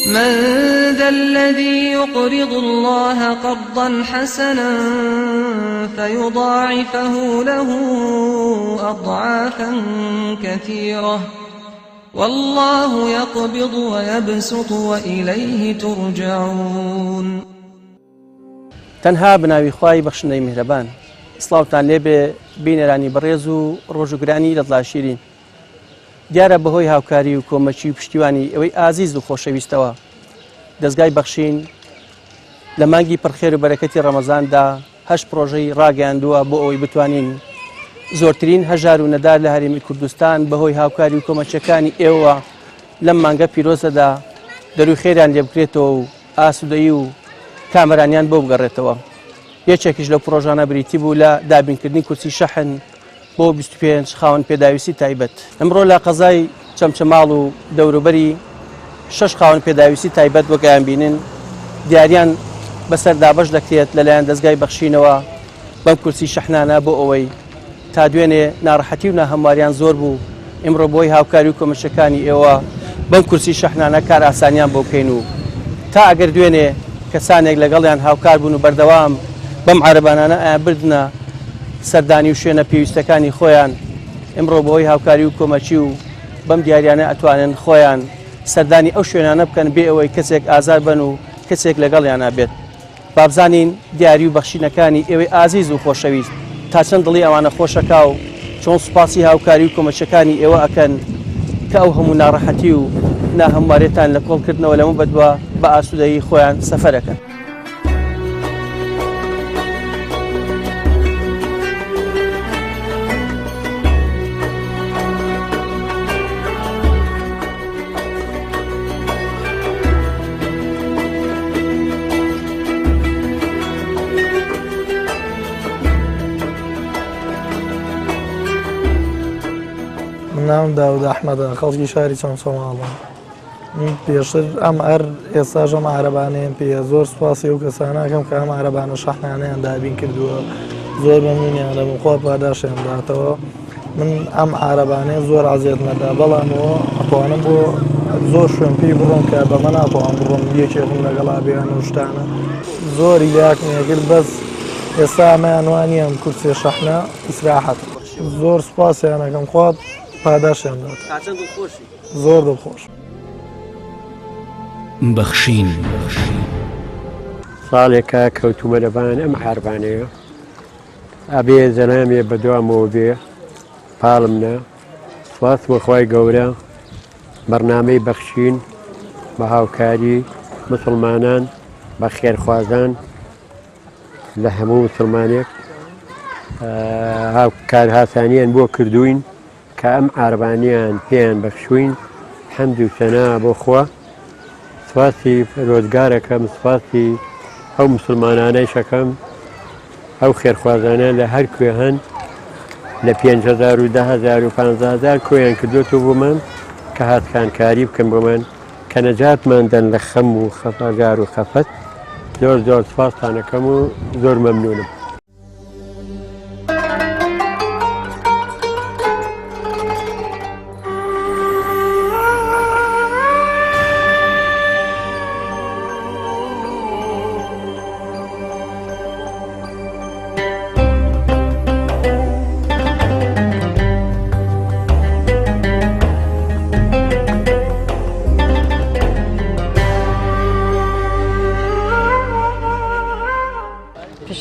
من ذا الذي يقرض الله قرضا حسنا فيضاعفه له أضعافا كثيرة والله يقبض ويبسط وإليه ترجعون. تەنها بە ناوی خوای بەخشندەی میهرەبان. سڵاوتان لێبێ بینەرانی بەڕێز و ڕۆژوگرانی لە دڵاشیرین. دیارە بەهۆی هاوکاری و کۆمەکی و پشتیوانی ئەوەی ئازیز و خۆشەویستەوە دەزگای بەخشین لە مانگی پڕخێر و بەرەکەتی ڕەمەزاندا هەشت پڕۆژەی ڕاگەیاندووە بۆ ئەوەی بتوانین زۆرترین هەژار و نەدار لە هەرێمی کوردستان بەهۆی هاوکاری و کۆمەکیەکانی ئێوە لەم مانگە پیرۆزەدا دەروی خێریان لێبکرێتەوە و ئاسوودەیی و کامەرانیان بۆ بگەڕێتەوە. یەکێکیش لەو پڕۆژانە بریتی بوو لە دابینکردنی کورسی شەحن بۆ 25 خاوەن پێداویستی تایبەت. ئەمڕۆ لە قەزای چەمچەماڵ و دەوروبەری شەش خاوەن پێداویستی تایبەت وەک ئەیانبینن دیاریان بەسەر دابەش دەکرێت لەلایەن دەزگای بەخشینەوە بەم کورسی شەحنانە بۆ ئەوەی تا دوێنێ ناڕەحەتی و ناهەمواریان زۆر بوو، ئیمڕۆ بەهۆی هاوکاری و کۆمەکیەکانی ئێوە بەم کورسی شەحنانە کارئاسانیان بۆ بکەین و تا ئەگەر دوێنێ کەسانێک لەگەڵیان هاوکار بوون و بەردەوام بەم عەرەبانانە ئەیانبردنە سەردانی و شوێنە پێویستەکانی خۆیان، ئیمڕۆ بەهۆی هاوکاری و کۆمەکی و بەم دیاریانە ئەتوانن خۆیان سەردانی ئەو شوێنانە بکەن بێ ئەوەی کەسێک ئازار بەن و کەسێک لەگەڵیانا بێت. بابزانین دیاری و بەخشینەکانی ئێوەی ئازیز و خۆشەویست تا چەند دڵی ئەوانە خۆشەکا و چۆن سوپاسی هاوکاری و کۆمەکیەکانی ئێوە ئەکەن کە ئەو هەموو ناڕەحەتی و ناهەمواریەتان لە کۆڵ کردنەوە لەمە بەدوا بە ئاسودەیی خۆیان سەفەر ئەکەن. من ناوم داود ئەحمەدە خەڵکی شاری چەمچەماڵم پێشتر ئەم ئەر ئێستاش ئەم عەرەبانەیەم پێیە زۆر سوپاسی ئەو کەسانەکەم کە ئەم عەرەبانە شەحنانەیان دابین کردووە زۆر مەمنونیان دەبم خوا پاداشیان داتەوە من ئەم عارەبانەیە زۆر عەزێتمەدا بەڵام ئەوە ئەتوانم بۆ زۆر شوێن پێی بڕۆم کە بەمە ناتوانم بڕۆم یەکێکم لەگەڵا بێن و شتانە زۆری لاکم یەکرد بەس ئێستا ئەمەیان وانە ئەم کورسێ شەحنە ئیسراحەت زۆر سوپاسیانەکەم خوا پاداشیان دات زۆر دڵخۆش. بەخشین. ساڵێکە کەوتومە لەبان ئەم عاربانەیە ئەبێ زەلامێ بەدوامەوە بێ پاڵم نا سوپاس بۆ خوای گەورە بەرنامەی بەخشین بە هاوکاری مسلمانان بە خێرخوازان لە هەموو مسلمانێک هاوکار هاسانیان بۆ کردوین کە ئەم عاربانیان پێیان بەخشوین حەمد و سەنا بۆ خوا سپاسی پەروەردگارەکەم سپاسی ئەو مسلمانانەیش ئەکەم ئەو خێرخوازانە لە هەر کوێ هەن لە 5هزار و دههزار و 15هزار کۆیان کردوێتەوە بۆمان کە هاتکانکاری بکەن بۆمان کە نەجاتمان دەن لە خەم و خەفەگار و خەفەت زۆر زۆر سپاستانەکەم و زۆر مەمنونم.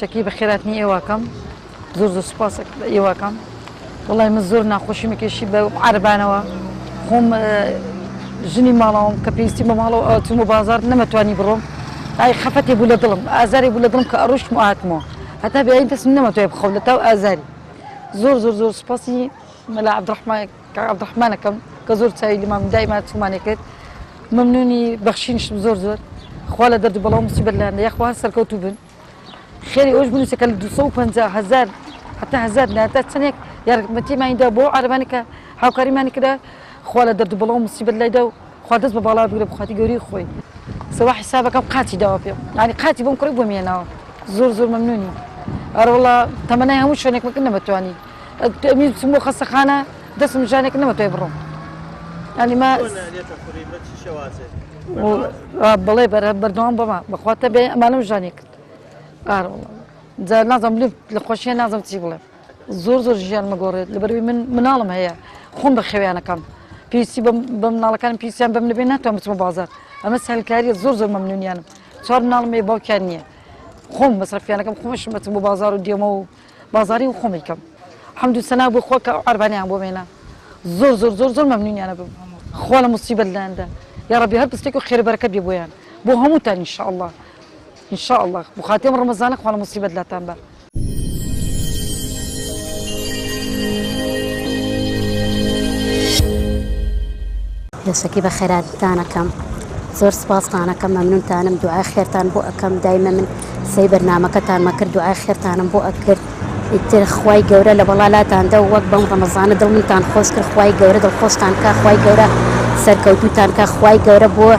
پێشەکی بەخێراتنی ئێوەکەم زۆر زۆر سوپاس ئێوەکەم وڵی من زۆر ناخۆشی مکێشی بە عربانەوە خۆم ژنی ماڵەوەم کە پێویستی بە ماڵەوە ئەچوم و بازار نەمەتوانی بڕۆم ئای خەفەتێ بوو لە دڵم ئازاری بوو لە دڵم کە ئەڕۆشتم و هاتمەوە هەتا بێین دەستم نەمەتوای بخەوم لە تاو ئازاری زۆر زۆر زۆر سوپاسی مەلا عەبدوڕەحمان کاک عەبدوڕەحمانەکەم کە زۆر چاوی لەمان دایما چوومانێ کرد مەمنونی بەخشینیشم زۆر زۆر خوا لە دەرد و بەڵا و موسیبەت لایان دە یاخوا سەرکەوتوو بن خێری ئەوش بنووسە کە لە 250 هەزار هەتا هەزار نا تا چەندێک یارمەتیمانی دا بۆ عەرەبانی کە هاوکاریمانی کرا خوا لە دەرد و بەڵا و موسیبەت لای دا و خوا دەست بە باڵا بگرە بخواتی گەورەی خۆی سەوا حیسابەکەم قاچی داوە پێم یعنی قاچی بۆم کڕی بۆم هێناوە زۆر زۆر مەمنونی ئەرەوەڵا تەمەنای هەموو شوێنێکم کرد نەمەتوانی ئەمی بچم بۆ خەستەخانە دەستم ژانێک نەمەتوای بڕۆم. ینی ما بەڵێ بەرە بەردەوام بەما بەخواتە بێ ئەمانم ژانی کرد جا نازم لە خۆشیە نازم چی بڵێم زۆر زۆر ژیانمە گۆڕێت لەبەروی من مناڵم هەیە خۆم بە خێویانەکەم پێویستی بە مناڵەکانم پێویستیان بەم نەبێ ناتوانم بچمە بازار ئەمە سەلکاریە زۆر زۆر مەمنونیانم چوار مناڵم هەیە باوکیان نییە خۆم مەسرەفیانەکەم خۆشم بچم بۆ بازار و دێمە و بازاری و خۆمی کەم حەمد و سەنا بۆ خوا کە ئەو عەربانیان بۆ مێنا زۆر زۆر زۆر زۆر مەمنونیانە بم خوا لە مصیبەت لایاندا یاڕەبی هەر بستێک و خێر بەرەکەت بێ بۆیان بۆ هەمووتان ان شاء الله ان شاء الله بۆ خاتری ئەم ڕەمەزانە خوا لە مصیبەت لاتان با. پێشەکی بەخێراتتان ئەکەم زۆر سپاستان ئەکەم مەمنونتانم دوعای خێرتان بۆ ئەکەم دایمە من سەی بەرنامەکەتانمە کرد دوعای خێرتانم بۆ ئەکرد ئیتر خوای گەورە لە بەڵا لاتان دە وەک بەم ڕەمەزانە دڵ منتان خۆش کرد خوای گەورە دڵخۆشتان کا خوای گەورە سەرکەوتوتان کا خوای گەورە بۆ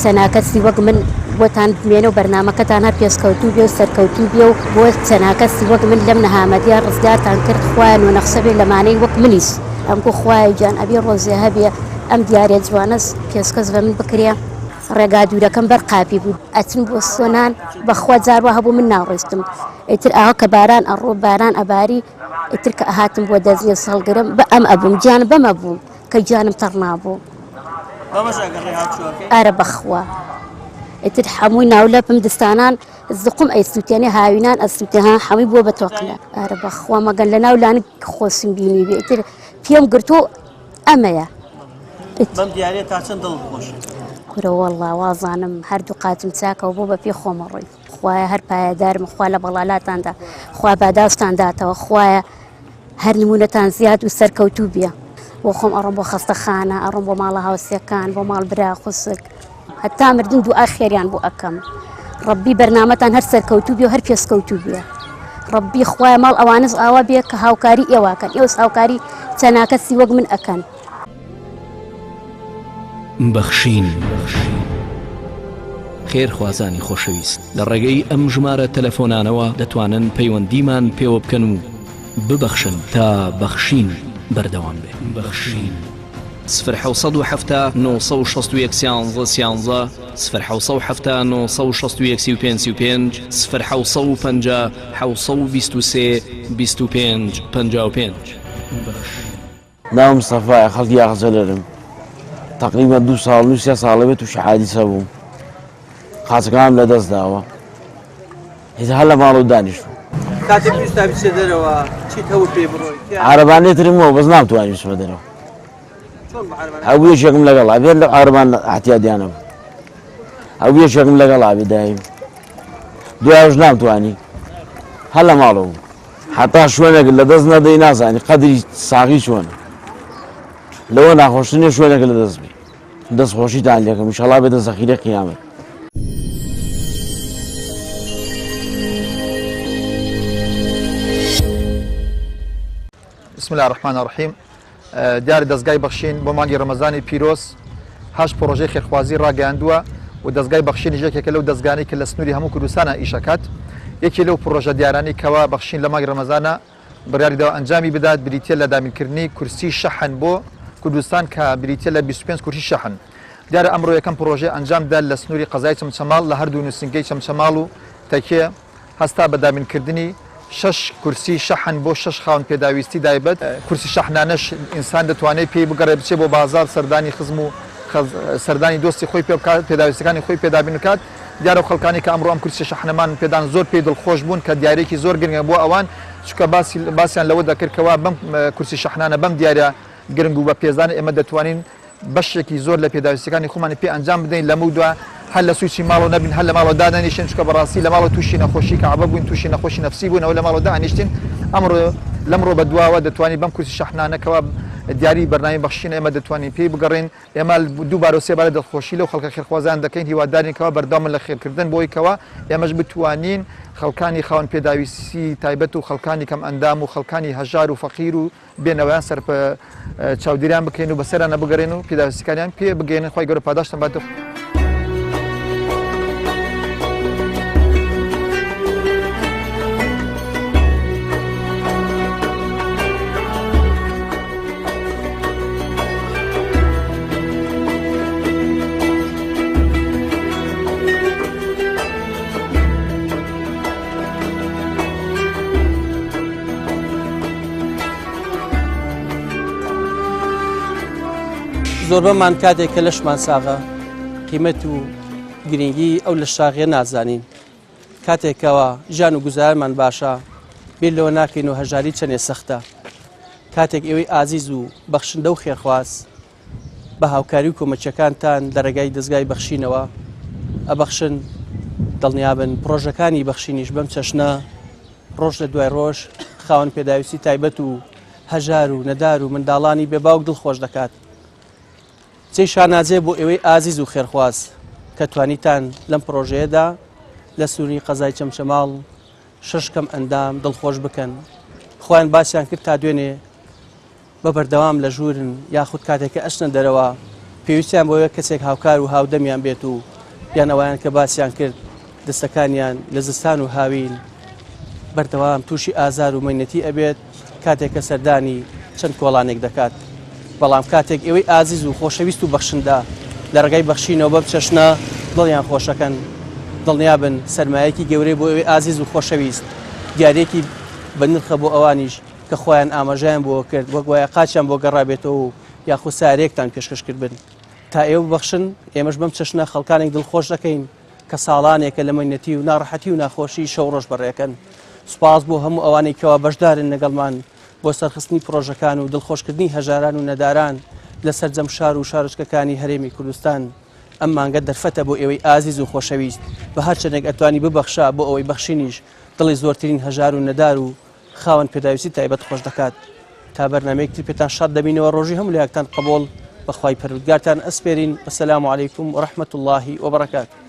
چەناکەسی وەک من بۆتان بمێنێ و بەرنامەکەتان هەر پێشکەوتوو بێ و سەرکەوتوو بێ و بۆ چەناکەسی وەک من لەم نەهامەتیە ڕزگارتان کرد خوایە نۆنەخشە بێ لەمانەی وەک منیش ئەمگو خوایە گیان ئەبێ ڕۆژێ هەبێ ئەم دیاریە جوانەش پێشکەش بە من بکرێ ڕێگا دوورەکەم بەر قاپی بوو ئەچم بۆ سۆنان بەخوا جار وا هەبوو من ناڕۆیشتم ئیتر ئاوا کە باران ئەڕۆ باران ئەباری ئیتر کە ئەهاتم بۆ دەستنوێژ هەڵگرم بە ئەم ئەبووم گیانم بەم ئەبووم کە گیانم تەڕ نابوو ئارە بەخوا ئیتر هەمووی ناولەپم دستانان زقوم ئەیسووتێنێ هاوینان ئەسووتێ ها هەمووی بووە بە تۆقلە ئارە بەخوا مەگەر لە ناو لانک خۆشم بینی بێ ئیتر پێم گرتوو ئەمەیە بەم دیاریە تا چەند دڵت خۆشە؟ کورە وەڵا وازانم هەردوو قاچم چاکەوە بۆ بە پێی خۆمە ڕۆی خوایە هەر پایەدارم خوا لە بەڵالاتاندا خوا باداشتان داتەوە خوایە هەر نمونەتان زیاد و سەرکەوتوو بێ بۆ خۆم ئەڕۆم بۆ خەستەخانە ئەڕۆم بۆ ماڵە هاوسێکان بۆ ماڵ برا خوسک هەتا مردن دوعای خێریان بۆ ئەکەم ڕەبی بەرنامەتان هەر سەرکەوتوو بێ و هەر پێشکەوتوو بێ ڕەبی خوایە ماڵ ئەوانەش ئاوا بێ کە هاوکاری ئێوەکەن ئێوەش هاوکاری چەناکەسی وەک من ئەکەن. بەخشین خێرخوازانی خۆشەویست لە ڕێگەی ئەم ژمارە تەلەفۆنانەوە دەتوانن پەیوەندیمان پێوە بکەن و ببەخشن تا بەخشین بەردەوام بێ. بەخشین. سفر 770 961 سیانزە سیانزە سفر 770 961 35 35 سفر 750 723 25 55. ناوم سەفایە خەڵکی ئاغجەلەرم تەقریبەن دوو ساڵ و سێ ساڵە بێت تووشی حادیسە بووم قاچەکانم لە دەست داوە هیچ هەر لە ماڵەوە دانیشتوم کاتێک ویستا بچێ دەرەوە چیت هەبوو پێی بڕۆی عربانێ ترم بووە بەس نامتوانی بچمە دەرەوە هەبوو یەکێکم لەگەڵ ئەبێت لە عربان احتیادیانە بوو هەبوو یەکێکم لەگەڵ ئابێ دایم دوایش نامتوانی هەر لە ماڵەوە بوو هەتا شوێنێک لە دەست نەدەی نازانی قەدری ساغی چۆنە لەوە ناخۆشتر نیە شوێنێک لە دەست بی دەست خۆشیتان لێکەم ئیشەڵا بێتە زەخیرە قیامەت. بسم اللە الرحمن الرحیم دیارە دەزگای بەخشین بۆ مانگی ڕەمەزانی پیرۆز هەشت پڕۆژەی خێرخوازی ڕاگەیاندووە و دەزگای بەخشینیش یەکێکە لەو دەزگانەی کە لە سنووری هەموو کوردستانا ئیشەکات یەکێ لەو پڕۆژە دیارانەی کەوا بەخشین لە مانگی ڕەمەزانا بڕیاری داوە ئەنجامی بدات بریتیە لە دابینکردنی کورسی شەحن بۆ کوردستان کە بریتیە لە 25 کورسی شەحن دیارە ئەمڕۆ یەکەم پڕۆژەی ئەنجام دا لە سنووری قەزای چەمچەماڵ لە هەردوو نووسینگەی چەمچەماڵ و تەکێ هەستا بە دابینکردنی شەش کورسی شەحن بۆ شەش خاوەن پێداویستی دایبەت، کورسی شەحنانەش ئینسان دەتوانێت پێی بگەڕێت بچێت بۆ بازاڕ سەردانی خزم و سەردانی دۆستی خۆی پێ بکات پێداویستیەکانی خۆی پێ دابین بکات، دیارە ئەو خەڵکانەی کە ئەمڕۆ ئەم کورسیە شەحنەمان پێدان زۆر پێی دڵخۆش بوون کە دیاریەکی زۆر گرنگە بۆ ئەوان چونکە باسی باسیان لەوە دەکرد کەوا بەم کورسی شەحنانە بەم دیاریە گرنگ و بەپێزانە ئێمە دەتوانین بەشێکی زۆر لە پێداویستیەکانی خۆمانی پێ ئەنجام بدەین لەمەودوا هەر لە سویچی ماڵەوە نەبین هەر لە ماڵەوە دادەنیشین چونکە بەڕاستی لە ماڵەوە توشی نەخۆشی کەعبە بووین توشی نەخۆشی نەفسی بووینەوە لە ماڵەوە دانیشتین ئەمڕۆ لەمڕۆ بە دواوە دەتوانین بەم کورسی شەحنانە کەوا دیاری بەرنامەی بەخشینە ئێمە دەتوانین پێی بگەڕێین ئێمە دووبارە و سێبارە دڵخۆشی لەو خەڵکە خێرخوازان دەکەین هیوادارین کەوا بەردەوامن لە خێرکردن بۆی کەوا ئێمەش بتوانین خەڵکانی خاوەن پێداویستی تایبەت و خەڵکانی کەم ئەندام و خەڵکانی هەژار و فەقیر و بێنەوەیان سەر چاودێریان بکەین و بەسەرانە بگەرێن و پێداویستیەکانیان پێ بگەێنن خی گەورە پاداشتان باتەوە. زۆربەمان کاتێک کە لەشمان ساغە قیمەت و گرنگی ئەو لەشساغیە نازانین. کاتێک کەوا ژیان و گوزارمان باشە بیر لەوە ناکەین و هەژاری چەنێ سەختە. کاتێک ئێوەی ئازیز و بەخشندە و خێرخواز بە هاوکاری و کۆمەکیەکانتان لە ڕێگای دەزگای بەخشینەوە ئەبەخشن، دڵنیابن پڕۆژەکانی بەخشینیش بەم چەشنە ڕۆژ لە دوای ڕۆژ خاوەن پێداویستی تایبەت و هەژار و نەدار و منداڵانی بێ باوک دڵخۆش دەکات. جێی شانازیە بۆ ئێوەی ئازیز و خێرخواز کە توانیتان لەم پڕۆژەیەدا لە سنووری قەزای چەمچەماڵ شەش کەم ئەندام دڵخۆش بکەن. خۆیان باسیان کرد تا دوێنێ بە بەردەوام لە ژوورن یاخود کاتێک کە ئەچنە دەرەوە پێویستیان بۆیە کەسێک هاوکار و هاودەمیان بێت و یان ئەویان کە باسیان کرد دەستەکانیان لە زستان و هاوین بەردەوام تووشی ئازار و مەینەتی ئەبێت کاتێک کە سەردانی چەند کۆڵانێک دەکات بەڵام کاتێک ئێوەی ئازیز و خۆشەویست و بەخشندە لە ڕێگای بەخشینەوە بەم چەشنە دڵیان خۆشەکەن دڵنیابن سەرمایەکی گەورەی بۆ ئێوەی ئازیز و خۆشەویست دیارێکی بەنرخە بۆ ئەوانیش کە خۆیان ئاماژەیان بۆ کرد وەک وایە قاچیان بۆ گەڕابێتەوە و یاخود سارێکتان پێشکەش کردبن تا ئێوە ببەخشن ئێمەش بەم چەشنە خەڵکانێک دڵخۆش دەکەین کە ساڵانێکە لە مەینەتی و ناڕەحەتی و ناخۆشی شەو ڕۆژ بەڕێکەن سوپاس بۆ هەموو ئەوانەی کەوا بەشدارن لەگەڵمان بۆ سەرخستنی پڕۆژەکان و دڵخۆشکردنی هەژاران و نەداران لە سەرجەم شار و شارۆچکەکانی هەرێمی کوردستان ئەم مانگە دەرفەتە بۆ ئێوەی ئازیز و خۆشەویست بە هەر چەندێک ئەتوانی ببەخشە بۆ ئەوەی بەخشینیش دڵی زۆرترین هەژار و نەدار و خاوەن پێداویستی تایبەت خۆش دەکات. تا بەرنامەیەک تر پێتان شاد دەبینەوە ڕۆژی هەموو لایەکتان قبوڵ بەخوای پەروەردگارتان ئەسپێرین وسلام علیکم ورحمة اللە وبرکاته.